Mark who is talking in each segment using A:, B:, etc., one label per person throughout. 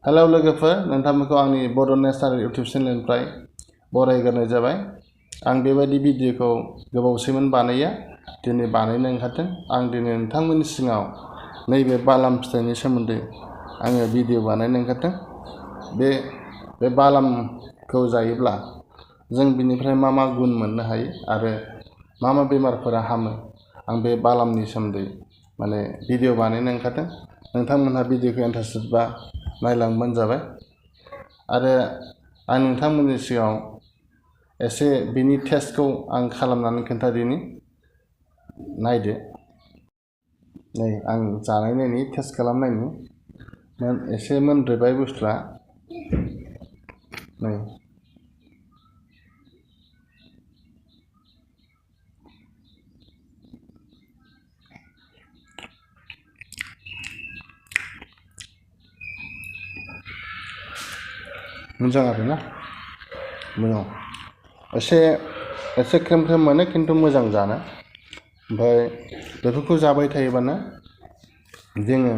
A: Hello लोगोफोर, नोंथांमोनखौ आंनि बड' नेशनेल इउटिउब चेनेलनिफ्राय बरायग्रोनाय जाबाय। आं बेबायदि भिडिअखौ गोबावसैमोन बानाया, दिनै बानायनो ओंखारदों। आं दिनै नोंथांमोननि सिगाङाव नैबे बालाम फिथाइनि सोमोन्दै आङो भिडिअ बानायनो ओंखारदों। बे बालामखौ जायोब्ला जों बिनिफ्राय मा मा गुन मोननो हायो आरो मा मा बेमारफोरा हामो, आं बे बालामनि सोमोन्दै भिडिअ बानायनो ओंखारदों। नोंथांमोनहा भिडिअखौ इन्टारेस्टेडबा नायलांबानो जाबाय। आरो आं नोंथांमोननि सिगाङाव एसे बिनि टेस्टखौ आं खालामनानै खोन्थादिनि, नायदो। नै आं जानायनायनि टेस्ट खालामनायनि एसे मोनद्रायबाय बुस्थुआ। नै मोजां आरोना, मोजां। एसे ख्रेम ख्रेम मोनो, खिन्थु मोजां जानो। ओमफ्राय बेफोरखौ जाबाय थायोबानो जोङो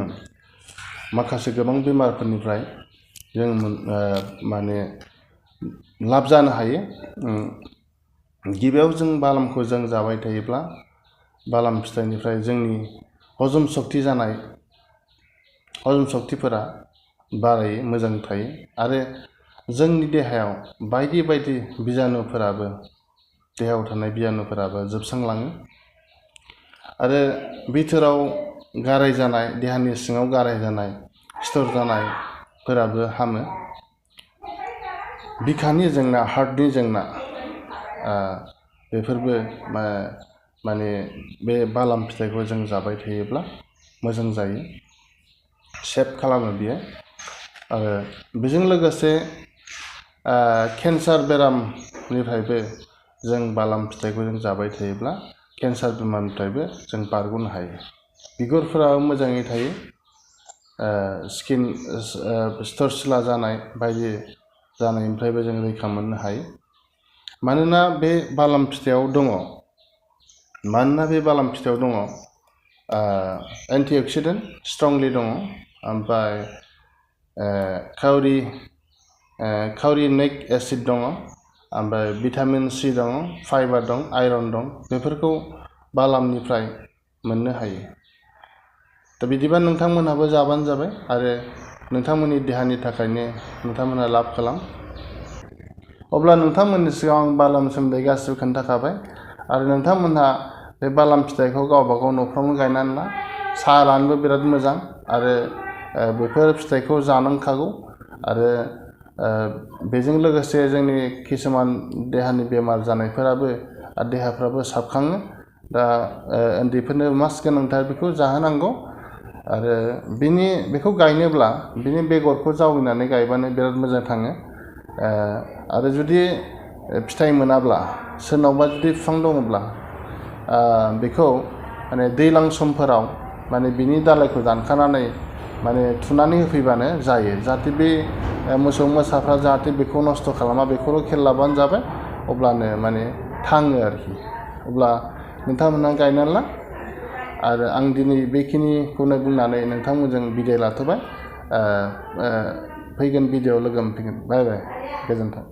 A: माखासे गोबां बेमारफोरनिफ्राय जों लाब जानो हायो। गिबियाव जों बालामखौ जों जाबाय थायोब्ला बालाम फिथाइनिफ्राय जोंनि हजम सक्तिफोरा बारायो, मोजां थायो। आरो जोंनि देहायाव बायदि बायदि बिजानुफोराबो, देहायाव थानाय बिजानुफोराबो जोबस्रांलाङो। आरो बिथोराव गाराय जानाय, देहानि सिङाव गाराय जानाय, सिथर जानायफोराबो हामो। बिखानि जेंना, हार्टनि जेंना, बेफोरबो बे बालाम फिथाइखौ जों जाबाय थायोब्ला मोजां जायो, सेभ खालामो बियो। आरो बेजों लोगोसे केन्सार बेरामनिफ्रायबो जों बालाम फिथाइखौ जों जाबाय थायोब्ला केन्सार बेमारनिफ्रायबो जों बारग'नो हायो। बिगुरफोराबो मोजाङै थायो। स्किन सिथर सिला जानाय बायदि जानायनिफ्रायबो जों रैखा मोननो हायो। मानोना बे बालाम फिथाइयाव दङ एन्टिअक्सिडेन्ट स्ट्रंलि दङ। ओमफ्राय काउरिनिक एसिड दङ, ओमफ्राय भिटामिन सि दङ, फाइबार दं, आयरन दं। बेफोरखौ बालामनिफ्राय मोननो हायो। दा बिदिबा नोंथांमोनहाबो जाबानो जाबाय आरो नोंथांमोननि देहानि थाखायनो नोंथांमोनहा लाब खालाम। अब्ला नोंथांमोननि सिगाङाव आं बालाम सोमोन्दै गासिबो खोन्थाखाबाय। आरो नोंथांमोनहा बे बालाम फिथाइखौ गावबागाव न'फ्रावनो गायनानै ला। साहा लानोबो बिराद मोजां। आरो बेफोर फिथाइखौ जानांखागौ। आरो बेजों लोगोसे जोंनि किसुमान देहानि बेमार जानायफोराबो आरो देहाफ्राबो साबखाङो। दा उन्दैफोरनो मास्ट गोनांथार, बेखौ जाहोनांगौ। आरो बेखौ गायनोब्ला बिनि बेगरखौ जावैनानै गायबानो बिराद मोजां थाङो। आरो जुदि फिथाइ मोनाब्ला, सोरनावबा जुदि बिफां दङब्ला, बेखौ दैज्लां समफोराव बिनि दालाइखौ दानखानानै थुनानै होफैबानो जायो। जाहाथे बे मोसौ मोसाफ्रा जाहाथे बेखौ नस्थ' खालामा, बेखौल' खेल लाबानो जाबाय। अब्लानो थाङो आरोखि। अब्ला नोंथांमोनहा गायनानै ला। आरो आं दिनै बेखिनिखौनो बुंनानै नोंथांमोनजों बिदाय लाथ'बाय। फैगोन भिडिअआव लोगो मोनफिनगोन। बाय बाय, गोजोन्थों।